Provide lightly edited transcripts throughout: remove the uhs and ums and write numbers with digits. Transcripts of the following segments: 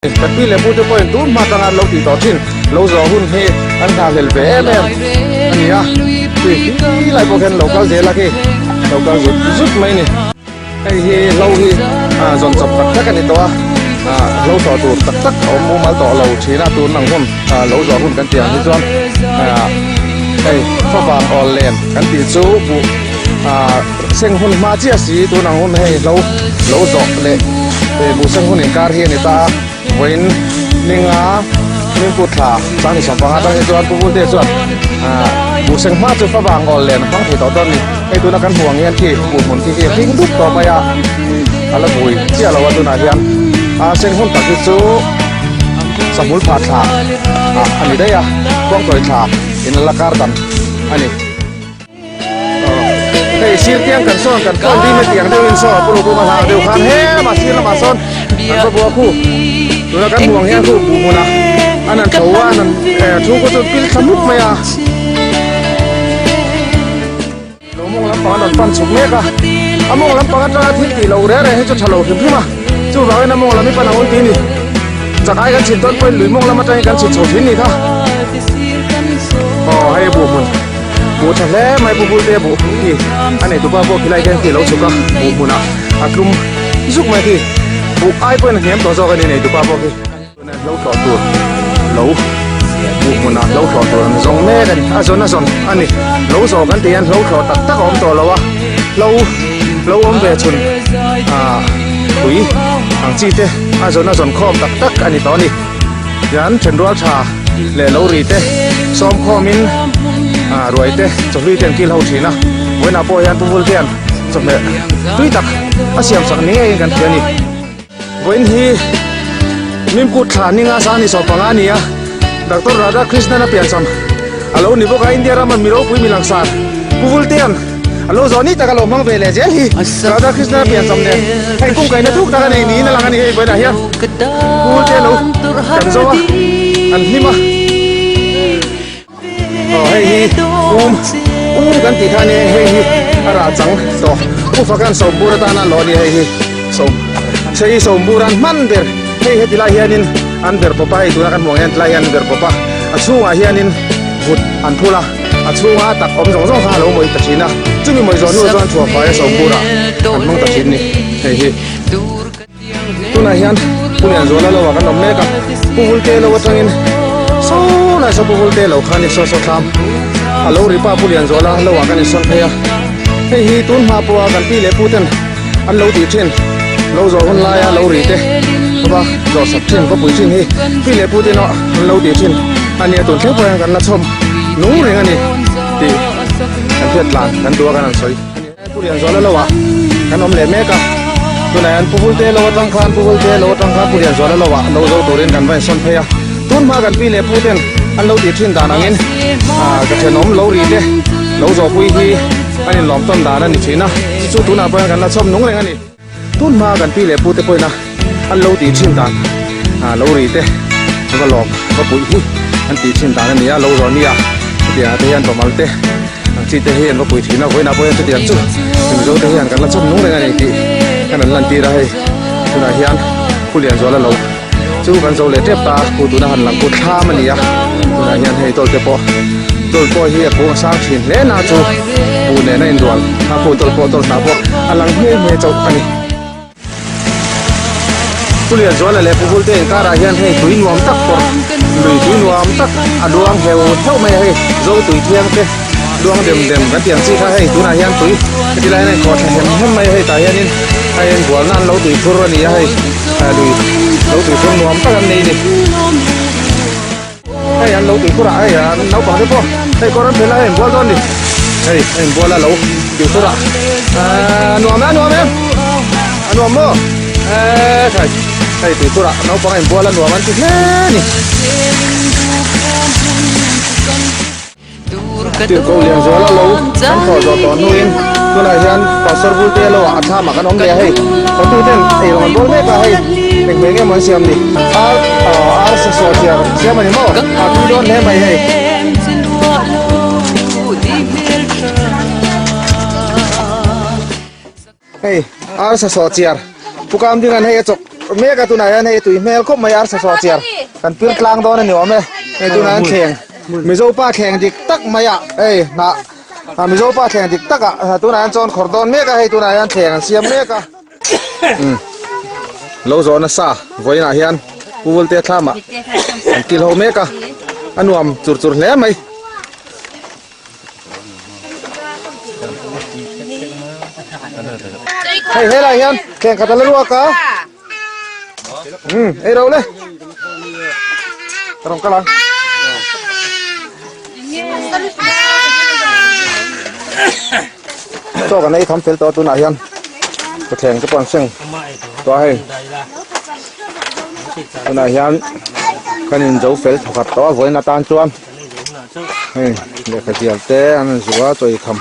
Kan pi leh pute pawhin tun hma atanga an lo tih tawh thin lo zawh hun hi an nghahhlel ve em em a ni a, tui hi lai pawh khian lo kal zel a khi lo kal zut zut mai a ni. Hei hi hlo hi zawn chawp tak tak a ni tawh a, hlo tawh tur tak tak a awm mumal tawh lo thin a, tun ang hun lo zawh hun kan tih ang hi chuan hei favang awl len kan tih chu buh seng hun hma chiah si tun ang hun hei hlo lo zawh leh buh seng hun inkar hi a ni ta a, vawiin ninga hmingput thla chang ni sawmpanga atang hi chuan Pu Vulte chuan buh seng hma chu favang awl len a hmang thei tawh dawn a ni. Hei tuna kan hmuh ang hian khi buh hmun khi khi a hring dup tawh mai a, a la bui chiah lo a tunah hian a seng hun tak hi chu sahmul phah thla ah a ni daih a, kawngtawi thla in a la kar dan a ni. Hei sir tiang kan sawn kan phone ding na tiang deuhin saw a pulu bawk a hlang deuh khan he mah sir lamah sawn kan va bua khu tuna kan hmuh ang hian khu buh hmunah an han tho a an han thu khu chu pil thla mup mai a. Lo mawng lampang an rawn pan chhuk mek a, a mawng lampang atanga thil tih loh reng reng hi chu tha lo hrim hrim a, chuvangin a mawng lam hi pan ang un ti ni. Chak ai kan chhin tawn pawhin lui mawng lam atangin kan chhin chho thin ni kha. Aw hei buh hmun buh tha hle mai pu Bulte buh khi a nei tupa pawh khilai khian khi lo chhuk a, buh hmunah a tlum zuk mai khi buh ai pawhin a hniam tawh zawk a ni nei tupa pawh khi. Hlo thlawh tur lo buh hmunah hlo thlawh tur an zawng mek a ni a zawn a zawn a ni lo zawh kan tih hian hlo thlawh tak tak a awm tawh lo a hlo hlo awm ve chhun ah pui ang chi te a zawn a zawn khawm tak tak a ni tawh a ni tian thenrual tha leh lo ri te sawm khawm in ah ruai te chawhlui te an kil ho thin a vawiinah pawh hian pu vul te hian chawhmeh tui tak a siam sak ni ngeiin kan hria a ni. Vawiin hi Mimkut thla ninga sang ni 15 a ni a, Doctor Radha Krishnan a piancham a lo ni bawk a, India rama mi ropui mi langsar Pu Vultean a lo zawh ni tak a lo hmang ve leh zel hi Radha Krishnan a piancham nen hei kungkaihna thuk tak a nei niin a lang a ni hei vawiinah hian Pu Vultea lo kan zo a, an hlim a. Aw hei hi um um kan tih kha a nia hei hi a rah chang tawh ufa khan sawmbur atana an lawh a ni hei hi sawm sei sawmbur an hman ber hei heti lai hianin an ber pawp a hei tuna kan hmuh ang hian tilai hian an ber pawp a a chhungah hianin vut an phul a a chhunga a tak awm zawng zawng kha a lo mawih ta thin a chumi mawih zawh hnu chuan thuah faia sawmburah an hmang ta thin a ni hei hi. Tunah hian Pu Lianzuala lo ah kan awm mek a, Pu Vulte lo atangin saw lai saw Pu Vulte lo khan i saw saw thlam a lo ri pa Pu Lianzuala lo ah kan insawn phei a, hei hi tun hma pawha kan pi leh pu ten an lo tih thin lo zawh hun laia lo ri te va zawh sak thin va pui thin hi pi leh pu ten an lo tih thin a nia tun thleng pawh hian kan la chhawm nung reng a ni tih kan hriat tlan kan duh a kan han sawi. Pu Lianzuala lo ah kan awm leh mek a, tunah hian Pu Vulte lo atang khan Pu Vulte lo atang khan Pu Lianzuala lo ah lo zo turin kan va insawn phei a, tun hma kan pi leh pu ten an lo tih thin dan angin ah ka thenawm lo ri te lo zawhpui hi an inlawm tawn dan a ni thin a, chu chu tunah pawh hian kan la chhawm nung reng a ni. Tun hma kan pi leh pu te pawhin a an lo tih thin dan ah lo ri te va lawm va puih hi an tih thin dan a ni a, lo zawh nia chutiang ah te hian bawmal te ang chi te hi an va pui thin a, vawiinah pawh hian chutiang chu Mizo te hian kan la chawm nung reng a ni tih kan an lantir a hei tunah hian Pu Lianzuala lo chu kan zo leh tep ta a, pu tuna han lang kut thlam a ni a, tunah hian hei tawlte pawh tawlh pawh hi a kung a sang thin hle na chu bu nen a inrual a pu tawlh pawh tawlh tah pawh a lang hme hme chauh a ni. Pu Lianzuala leh Pu Vulte inkarah hian hei tui nuam tak pawh lui tui nuam tak a luang heuh heuh mai a hei zo tui thiang te luang dem dem kan tih ang chi kha hei tunah hian tui heti lai hian a inkhawh thla hem hem mai a hei tah hianin hei an bualna an lo tui phur a ni a hei lui lo tui phur nuam tak an nei a ni hei an lo tui phur ah hei an naupang te pawh hei kawr an phel a hei an bual dawn a ni hei a inbual a lo tui phur ah ahh nuam e a nuam em a nuam maw eee khai hei tui phur ah naupang a inbual a nuam an ti hle a ni. Tirhkoh Lianzuala lo kan thlawh zawh tawh hnuin tunah hian Pastor Vulte lo ah a thlam ah kan awm leh a hei hotu ten ei rawng an bawl mek a hei eng hmel nge maw an siam ni ar ar sa saw thiar siam a ni maw a tui dawn hle mai hei. Hei ar sa saw chiar pu kam ding an hei a chawk. mek a tunah hian hei tui hmel khawp mai arsa sawh chiar kan pir tlang dawn a ni awm e hei tunah hian thleng Mizo pa thleng dik tak mai ah hei hnah ah Mizo pa thleng dik tak ah tunah hian chawn khawrh dawn mek a hei tunah hian thleng an siam mek a umm lo zawh nasa vawiinah hian Pu Vulte thlam ah an kil ho mek a a nuam chur chur hle mai. Hei helai hian thleng khat a la ruak a um ei ro le ka rawn kal ang chaw kan ei tham fel tawh a tunah hian ka thleng te pawh an seng tawh a hei tunah hian kan inzo fel thawkhat tawh a vawiin atan chuan. Hei lehkha zial te an rawn zuh a chaw ei kham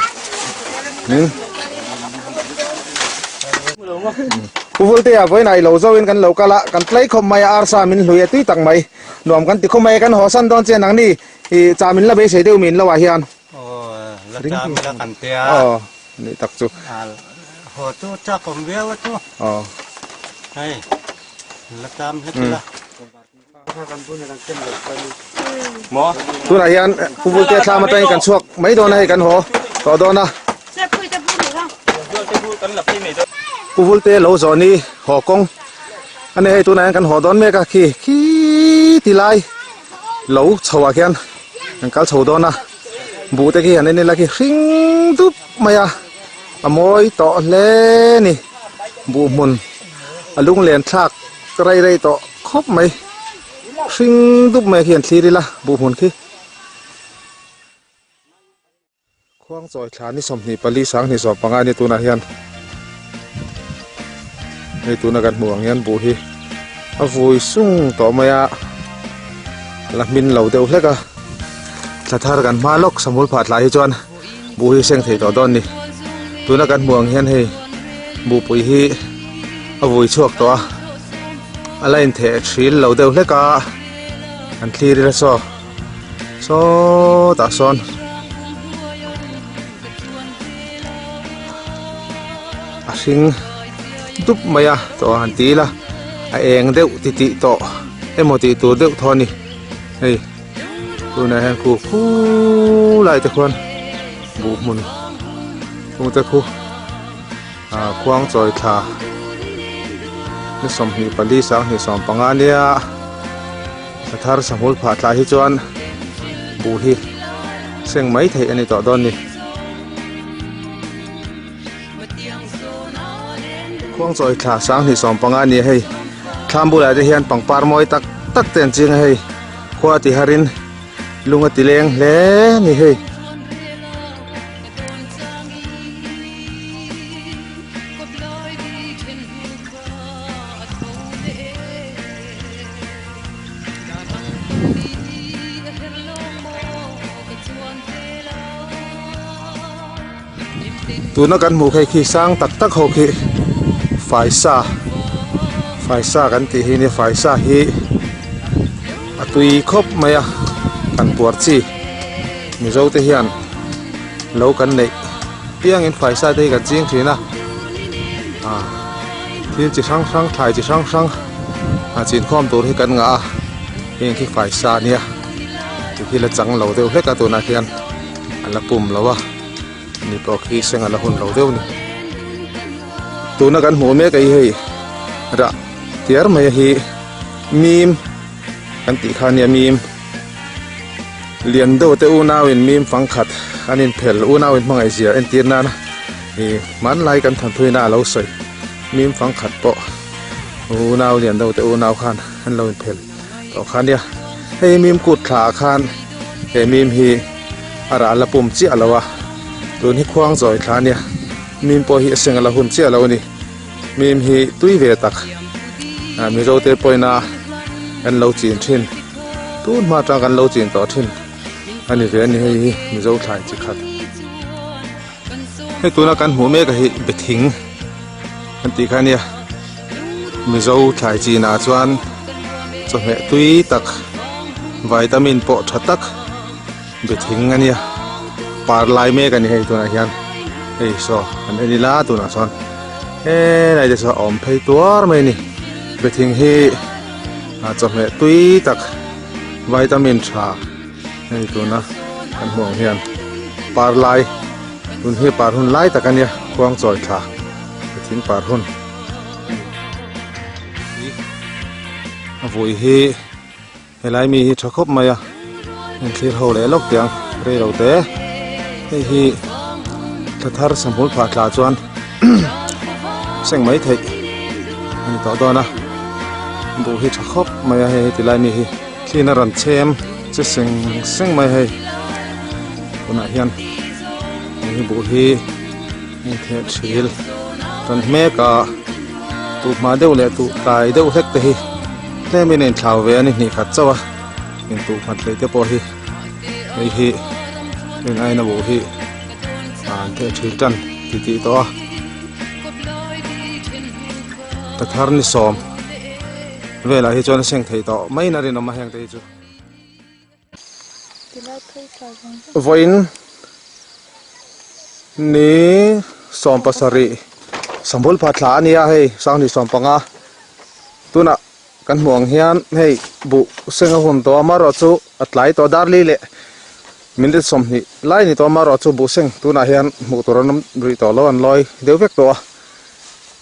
in Pu Vultea vawiinah i lo zo in kan lo kal a kan tlai khawp mai a arsa min hlui a tui tak mai nuam kan ti khawp mai a kan haw san dawn che nangni i chah min la beisei deuh min lo ah hian Aw la chah min la kan tia aw ni tak chu haw chu chak awm viau a chu aw hei la cham hlek ila. Tunah hian Pu Vulte thlam atangin kan chhuak mai dawn a hei kan haw tawh dawn a. Pu Vulte lo zawh ni haw kawng a ni hei tunah hian kan haw dawn mek a khi khi ti lai lo chho ah khian kan kal chho dawn a buh te khi han en ila khi hring dup mai a a mawi tawh hle a ni buh hmun a lunglen thlak rei rei tawh. Khawp mai hring dup mai khi an thlir ila buh hmun khi. Khuangchawi thla ni 24 25 a ni tunah hian hei tuna kan hmuh ang hian buh hi a vui sung tawh mai a la hmin lo deuh hlek a thla thar kan hma lawk samul phah thlai hi chuan buh hi seng thei tawh dawn a ni tuna kan hmuh ang hian hei buhpui hi a vui chhuak tawh a a la intheh hril lo deuh hlek a an thlir ila saw sawtah sawn a hring dup mai a tawh han ti ila a eng deuh titih tawh emaw tih tur deuh thaw a ni hei. Tunah hian khu khulai te khuan buh hmun chung te khu ah khuang chawi thla ni 24 20 15 nia thla thar sahmul phah thlai hi chuan buh hi seng mai theih a ni tawh dawn a ni. Khuang chawi thla 2015 a ni a hei thlam bulah te hian pangpar mawi tak tak te an ching a hei khua ti harin lung a ti leng hle a ni hei. Tuna kan hmuh khi khi sang tak tak ho khi faisa faisa kan tih hi nia faisa hi a tui khawp mai a kan puar chi mizo te hian lo kan neih piangin faisa te hi kan ching thin a ah thil chi hrang hrang thlai chi hrang hrang a chin khawm tur hi kan ngah a heng khi faisa a nia tikhi la chang lo deuh hlek a tunah hian. A la pum lo a ni pawh khi seng a la hun lo deuh a ni tuna kan hmuh mek a hi hei rah tiar mai a hi mim kan tih kha ania mim lian deuh te unau in mim fang khat an inphel unau in hmangaih zia entir nana ih hmanlai kan thawnthu ina a lo sawi mim fang khat pawh unau lian deuh te unau khan an lo inphel. Tawh kha nia hei mim kut thla ah khan he mim hi a rah la pum chiah lo a tun hi khuang chawi thla ania mim pawh hi a seng a la hun chiah lo a ni mim hi tui ve tak ah mizo te pawhin a kan lo chin thin tun hma atang kan lo chin tawh thin a ni ve a ni hei hi mizo thlai chi khat hei tuna kan hmuh mek a hi be thing an tih kha ania. Mizo thlai chinah chuan chawhmeh tui tak vitamin pawh tha tak be thing a nia par lai mek a ni hei tunah hian hei saw an en ila tunah chuan helai te chu a awm phei tuar mai a ni. Bething hi chawhmeh tui tak vitamin tha hei tuna kan hmuh ang hian par lai tun hi par hun lai tak a nia khuang chawi thla bething par hun a vui hi helai mi hi tha khawp mai a heng thlir ho leh lawk tiang rei lo te hei hi thla thar sahmul phah tla chuan seng mai theih a ni tawh dawn a buh hi tha khawp mai a hei heti lai mi hi thlin a rawn chhem che seng seng mai hei tunah hian hei hi buh hi heng theh thil tan hmek a tuh hma deuh leh tuh tlai deuh hlek te hi tlemin a inthlau ve a ni hnih khat chauh a intuh khat hlei te pawh hi hei hi rin aiin a buh hi an theh thil tan ti tih tawh a ka thar ni sawm velah hi chuan a seng theih tawh mai in a rinawm a heng te hi chu. Vawiin ni 17 Sambul pha thla a nia hei Sanghnih 15 tunah kan hmuh ang hian hei buh seng a hun tawh a amaherawhchu a tlai tawh darli leh minute 20 lai ni tawh a amaherawhchu buh seng tunah hian hmuh tur an awm rih tawh lo an lawi deuh vek tawh a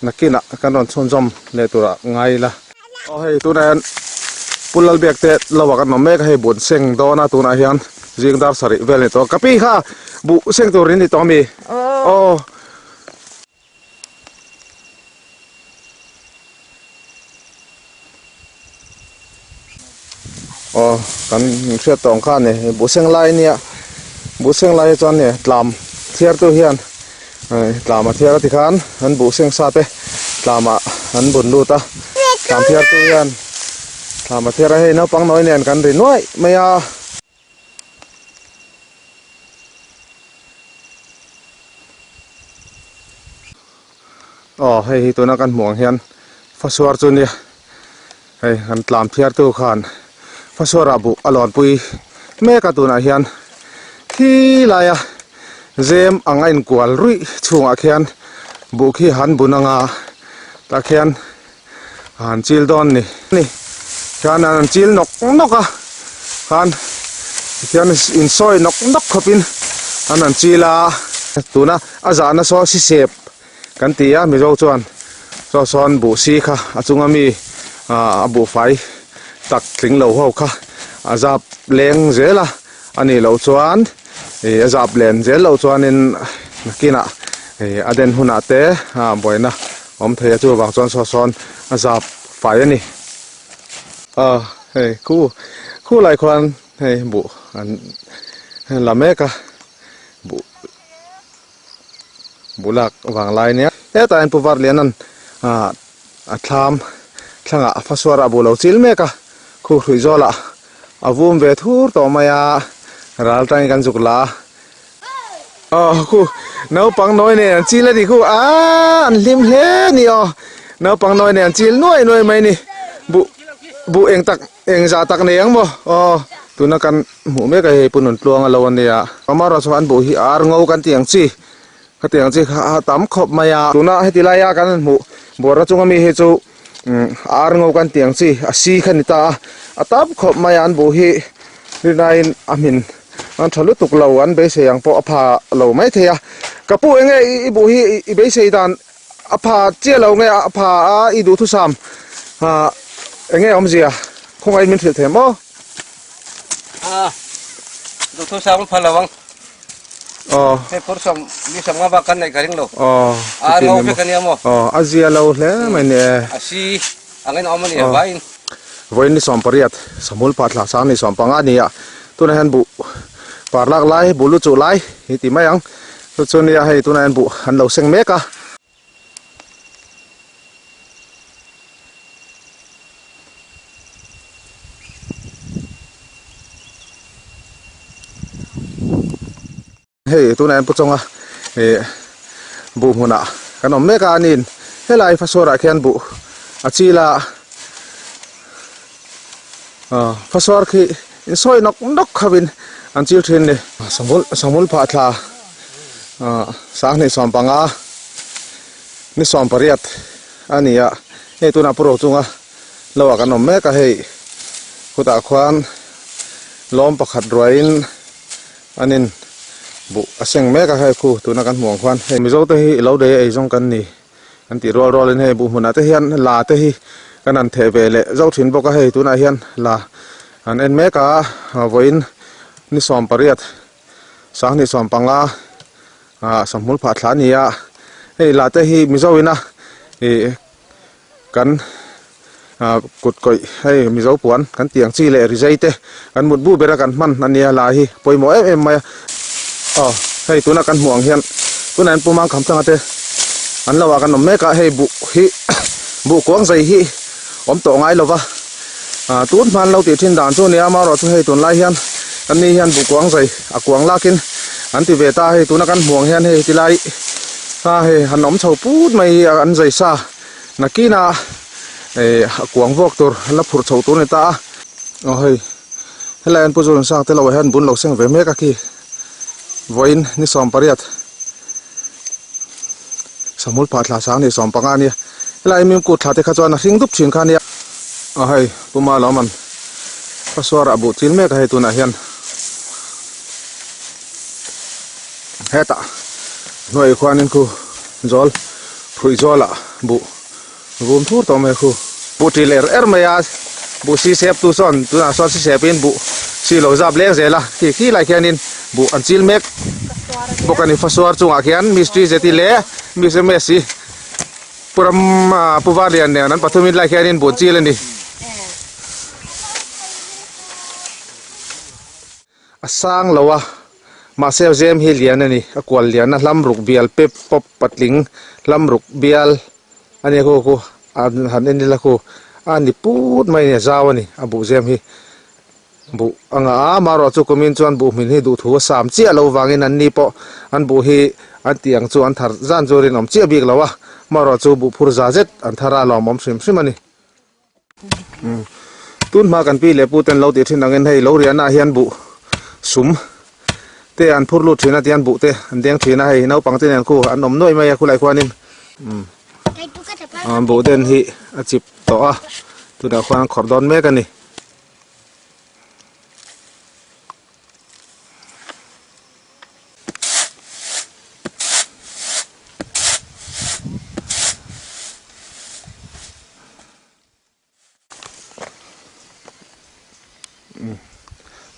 nakinah kan rawn chhunzawm leh turah ngai ila. Aw hei tunah hian Pu Lalbiak te lo ah kan awm mek a hei buh seng dawn a tunah hian zing dar sarih vel a ni tawh a ka pi kha buh seng tur in ni tawh ami aw. Aw kan hriat tawh ang kha a ni buh seng lai ania buh seng lai hi chuan e tlam thiar tu hian tlam a thiar a tikhan an buh seng sa te tlam ah an bun lut a tlam thiar tu hian tlam a thiar a hei naupang nawi nen kan ri nuaih mai a. Aw hei hi tuna kan hmuh ang hian fasuar chu nia hei kan tlam thiar tu khan fasuar ah buh a lawn pui mek a tunah hian khi laia zem ang a inkual ruih chhungah khian buh khi han bun anga tah khian han chil dawn ni ni khian an chil nawk nawk a khan tikhian insawi nawk nawk khawpin an han chil a tuna a zahna saw sisep kan ti a mizo chuan saw sawn buh si kha a chunga mi ah a buhfai tak tling lo ho kha a zap leng zel a a nih loh chuan ih a zap len zel loh chuanin nakinah ih a den hunah te ah buaina awm thei a chuvang chuan saw sawn a zap fai a ni ah hei khu khu lai khuan hei buh an la mek a buh buh lak vang lai nia hetah hian pu Varliana'n ah a thlam thlangah a fasuar ah buh lo chil mek a khu hruih zawlah a vum ve thur tawh mai a ral tangin kan zuk la a. Aw khu naupang nawi nen an chil a ni khu aaa an hlim hle a ni aw naupang nawi nen an chil nuai nuai mai a ni buh buh eng tak eng zah tak nei ang maw aw tuna kan hmuh mek a hei pu Nuntluanga lo a nia amaherawhchu an buh hi ar ngo kan tih ang chi khatiang chi kha a tam khawp mai a tuna heti laia kan hmuh bawrna chunga mi hi chu ar ngo kan tih ang chi a si kha ni ta a a tam khawp mai a an buh hi rinaiin a hmin an tha lutuk lo an beisei ang pawh a pha lo mai thei a ka pu enge i buh hi i beisei dan a pha chiah lo nge a pha a i duhthusam ah enge awmzia khawngaih min hrilh thei maw? A duhthusam a pha lo ang. Aw. Hei phur sawm mi sawm nga bak kan neih ka ring lo. Aw. A ngo vek a nia maw? Aw a zia lo hle mai ni e. A si angin a awm a ni a vaiin. Vawiin ni 18 Samul pa thla sang ni 15 a ni a tunah hian buh par lak lai buh lu chuh lai hi ti mai ang chu chu nia hei tunah hian buh an lo seng mek a. Hei tunah hian Pu Chawnga ih buh hmunah kan awm mek a aniin helai fasuarah khian buh a chil a aw fasuar khi insawi nawk nawk khovin an chil thin a ni sangul sangul phah thla ah 2015 ni 18 a ni a hei tunah Pu Rochunga. Lo ah kan awm mek a hei khutah khuan lawm pakhat ruaiin an in buh a seng mek a hei khu tuna kan hmuh ang khuan hei Mizo te hi ilo dei a eizawng kan ni an tih rual rual in hei buh hmunah te hian la te hi kan han theh ve leh zauh thin bawk a hei tunah hian la an en mek a vawiin ni 18 2015 ah sawmhmul phah thla a ni a hei la te hi Mizo ina ih kan ah kut kawih hei Mizo puan kan tih ang chi leh rizai te kan mutbu bera kan hman a nia la hi pawimawh em em mai a aw hei tuna kan hmuh ang hian tunah hian pumang kham thanga te an lo ah kan awm mek a hei buh hi buh kuang zai hi awm tawh ngai lova ah tun hman lo tih thin dan chu a nia amaherawh chu hei tunlai hian kan ni hian buh kuang zai a kuang lakin an ti ve ta a hei tuna kan hmuh ang hian hei tilai a hei han awm chho put mai hi an zai sa nakina eh a kuang vuak tur la phurh chho tur a ni ta a aw hei helai an pu zawng sang te lo ah hian bun lo seng ve mek a khi vawiin ni 18 sahmul phah thla sang ni 15 a nia helai mim kut thla te kha chuan a hring dup thin kha a nia aw hei puma lo man pasuarah buh chil mek a hei tunah hian hetah hnuai khuanin khu zawl phuih zawlah buh vum thur tawh mai khu buh ṭi ler er mai a buh si sep tu sawn tunah sawn si sepin buh si lo zap leng zel a khi khi lai khianin buh an chil mek bawk a ni fasuar chungah khian mistri zeti leh miss ms hi pu ram pu varlian nen an pathumin lai khianin buh an chil a ni. A sang lo a, mahse a zem hi lian a ni. A kual lian a hlam ruk bial pep pawp patling hlam ruk bial a nia khu khu an han en ila khu a ni put mai a ni a zau a ni a buh zem hi buh a ngah a amaherawh chu kumin chuan buh hmin hi duhthu a sam chiah lo vangin an ni pawh an buh hi an tih ang chu an thar zan chu rinawm chiah bik lo a amaherawh chu buh phur za zet an thar a lawmawm hrim hrim a ni. Tun hma kan pi leh pu ten lo tih thin angin hei lo riahna ah hian buh sum te an phur lut thin a tihian buh te an deng thin a hei naupang te nen khu an awm nuaih mai a khulai khuanin umm buh den hi a chip tawh a tunah khuan an khawrh dawn mek a ni.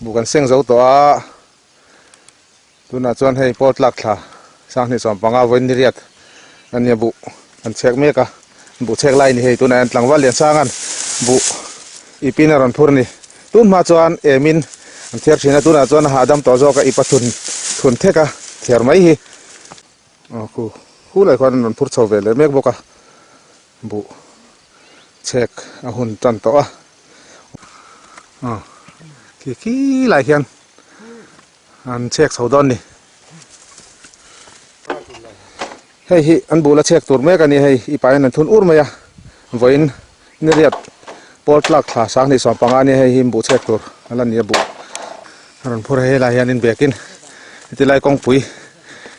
Buh kan seng zo tawh a tunah chuan hei pawl tlak thla 2015 vawiin ni riat a nia buh an chhek mek a buh chhek lai a ni hei tunah hian tlangval lian sanga'n buh ipin a rawn phur a ni tun hma chuan emin an thiar thin a tunah chuan a hahdam tawh zawk a ip a thun thun thek a thiar mai hi aw khu khu lai khuan an rawn phur chho ve leh mek bawk a buh chhek a hun tan tawh a aw khi khi lai hian an chhek chho dawn a ni hei hi an buh la chhek tur mek a ni hei i pahin an thun ur mai a vawiin ni riat pawl tlak thla 2015 a ni hei hi buh chhek tur a la ni a buh a rawn phur a helai hianin bekin heti lai kawngpui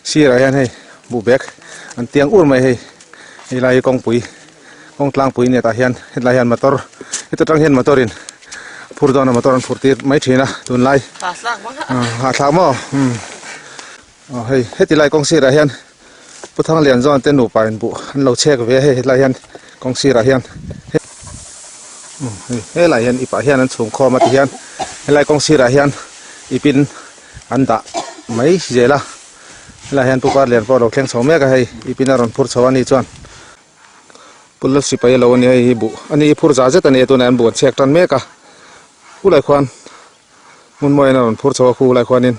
sirah hian hei buh bag an tiang ur mai hei helai hi kawngpui kawng tlangpui nia tah hian hetlai hian motor heta tang hian motor in phur dawn a motor an phur tir mai thin a tunlai hahthlak maw aw hei heti lai kawng sirah hian Pu Thanglian zawn te nupa in buh an lo chhek ve a hei hetlai hian kawng sirah hian hei helai hian ipah hian an chhung khawm a ti hian helai kawng sirah hian ipin an dah mai zel a helai hian Pu Parlian pawh a lo thleng chho mek a hei ipin a rawn phur chho a ni chuan Pu Lalsipai a lo a ni hei hi buh a ni phur za zet a ni a tunah hian buh an chhek tan mek a khulai khuan hmun mawiin a rawn phur chho a khulai khuanin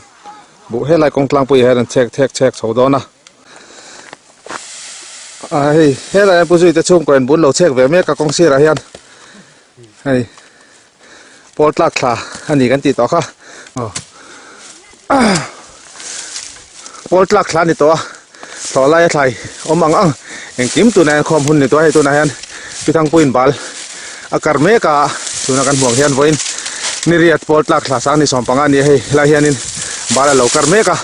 buh helai kawng tlangpui ah hian an chhek thek chhek chho dawn a a hei helai hian Pu Zuite chhungkaw in bul lo chhek ve mek a kawng sirah hian hei pawl tlak thla a ni kan tih tawh kha aw pawl tlak thla a ni tawh a thlawh lai a thlai awm ang ang engkim tunah hian khawm hun ni tawh a hei tunah hian Pithangpuiin bal a kar mek a tuna kan hmuh ang hian vawiin ni riat pawl tlak thla 2015 a ni a hei helai hianin bal a lo kar mek a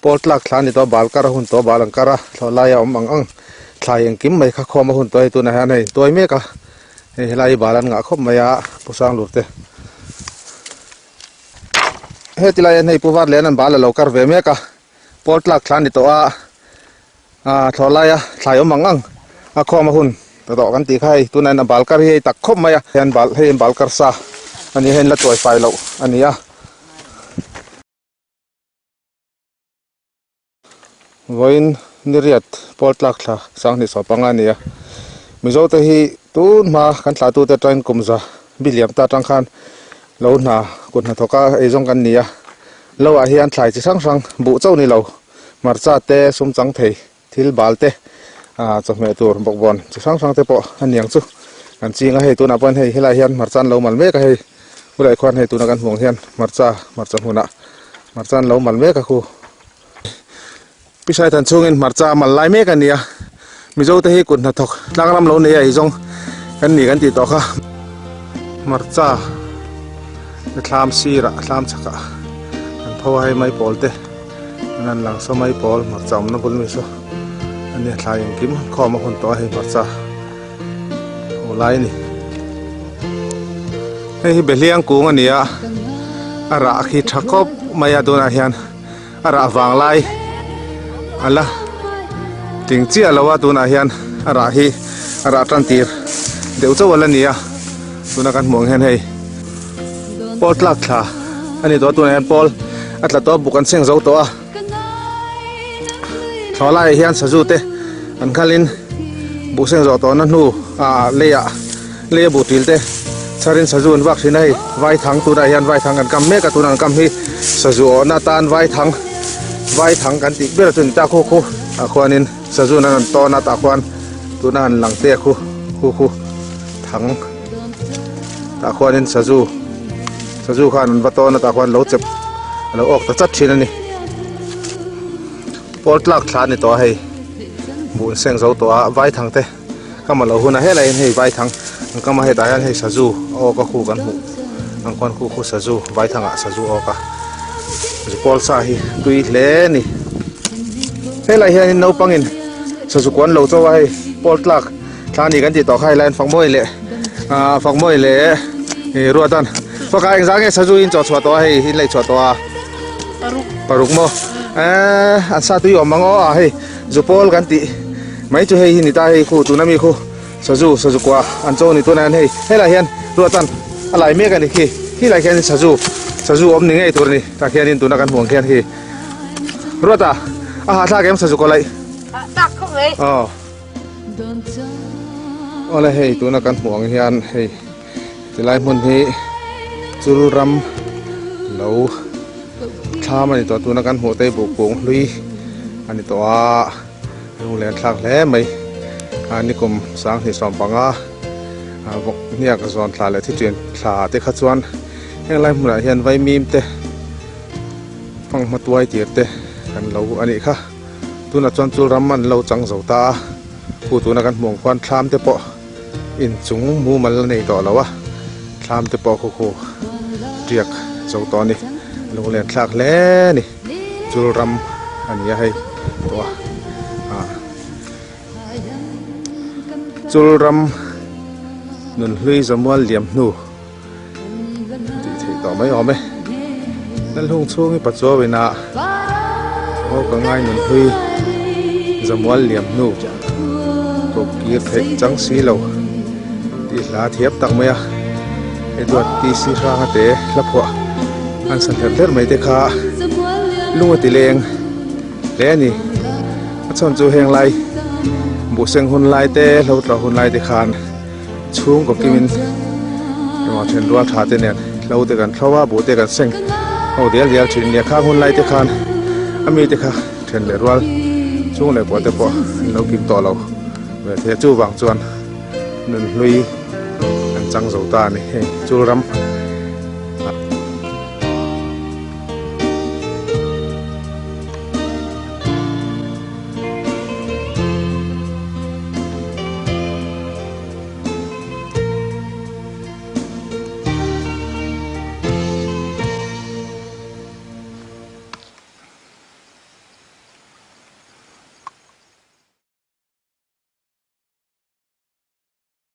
pawl tlak thla a ni tawh a bal kar a hun tawh a bal an kar a thlawh lai a awm ang ang thlai engkim mai kha khawm a hun tawh a hei tunah hian hei tuai mek a. Hei helai hi bal an ngah khawp mai a Pu Sanglur te. Heti lai hian hei Pu Varlian an bal a lo kar ve mek a, pawl tlak thla a ni tawh a, ah thlawh laia thlai awm ang ang a khawm a hun ta tawh kan tih kha hei tunah hian a bal kar hi hei tak khawp mai a, hei an bal hei an bal kar sa a ni a, hei an la tuai fai loh a ni a. Vawiin niriat pawl tlak thla sanghnih sawm panga a ni a, Mizo te hi tun hma kan thlah tute atangin kum za biliam ta atang khan lo hna kut hnathawk a eizawng kan ni a, lo ah hian thlai chi hrang hrang buh chauh ni lo hmarcha te sum chang thei thil bal te ah chawhmeh tur bawkbawn chi hrang hrang te pawh a niang chu kan ching a hei tunah pawhin hei helaiah hian hmarcha an lo mal mek a hei bulah khuan hei tuna kan hmuh ang hian hmarcha hmarcha hmunah hmarcha an lo mal mek a khu Pisai than chhungin hmarcha a mal lai mek a ni a Mizo te hi kut hnathawk tlang ram lo nei a eizawng kan ni kan tih tawh kha hmarcha thlam sirah thlam chhakah an pho a hei maipawl te. An han lang saw mai pawl hmarcha awmna bul mi saw a nia thlai engkim khawm a hun tawh a hei hmarcha aw lai a ni hei hi behliang kung a ni a a rah khi tha khawp mai a tunah hian a rah vang lai a la tling chiah lo a tunah hian a rah hi a rah tan tir deuh chauh a la ni a tuna kan hmuh ang hian hei pawl tlak thla a ni tawh a tunah hian pawl a tla tawh a buk an seng zo tawh a thlawh laiah hian sazu te an khalin buh seng zawh tawhna hnu ah leiah lei a buh til te chharin sazu an vak thin a hei vaithang tunah hian vaithang kan kam mek a tunah an kam hi sazu awhna atan vaithang vaithang kan tih ber chu a ni ta khu khu ah khuanin sazu an rawn tawn a tah khuan tuna han lang te khu khu khu thang tah khuanin sazu sazu khan an va tawn a tah khuan lo chep a lo awk ta chat thin a ni pawl tlak thla a ni tawh a hei buh an seng zo tawh a vaithang te ka ma lo hun a helai hian hei vaithang an kam a hetah hian hei sazu a awk a khu kan hmuh ang khuan khu khu sazu vaithang ah sazu a awk a zu pawl sa hi tui hle a ni helai hianin naupangin sazu kuan lo chauh a hei pawl tlak Thla ni kan tih tawh kha helai an fak mawi leh ah fak mawi leh ih ruat an faka engzah nge sazu in chaw chhuah tawh a hei in lei chhuah tawh a paruk paruk maw eee an sa tui awm ang aw a hei zu pawl kan tih mai chu hei hi ni ta hei khu tuna mi khu sazu sazu kua an chaw ni tunah hian hei helai hian ruat an a lai mek a ni khi khilai khian sazu sazu awm ni ngei tur a ni tah khianin tuna kan hmuh ang khian khi ruat a a hahthlak em sazu kaw laih hahthlak khawp mai aw. Awle hei tuna kan hmuh ang hian hei tilai hmun hi chul ram lo thlam a ni tawh tuna kan hmuh te hi buhkung hlui a ni tawh a lunglen thlak hle mai a nikum sanghnih sawmpanga vawk hniak zawn thla leh thithian thla te kha chuan heng lai hmunah hian vaimim te fanghma tuai tir te kan lo a nih kha. Tunah chuan chul ram an lo chang zo ta a, khu tuna kan hmuh ang khuan thlam te pawh inchung mumal a nei tawh lo a, thlam te pawh khu khu tiak zo tawh a ni, lunglen thlak hle a ni, chul ram a ni a hei tawh a, ah chul ram nunhlui zamual liam hnu tih theih tawh mai awm e Lalhung chhung hi Pachuau inah aw ka ngai nun hlui Zamual liam hnu ko kir theih chang si lo tih hla thiam tak mai a Edward T C Hranga te hla phuah an sa hlerh hlerh mai te kha lung a ti leng hle a ni a chhan chu heng lai buhseng hun lai te hlo tla hun lai te khan. Chhungkaw kimin emaw then rual tha te nen hlo te kan thlo a, buh te kan seng ho dial dial thin nia khang hun lai te khan a mi te kha then leh rual chhung leh pawh te pawh an lo kim tawh lo ve thei a chuvang chuan nunhlui an chang zo ta a ni hei chul ram.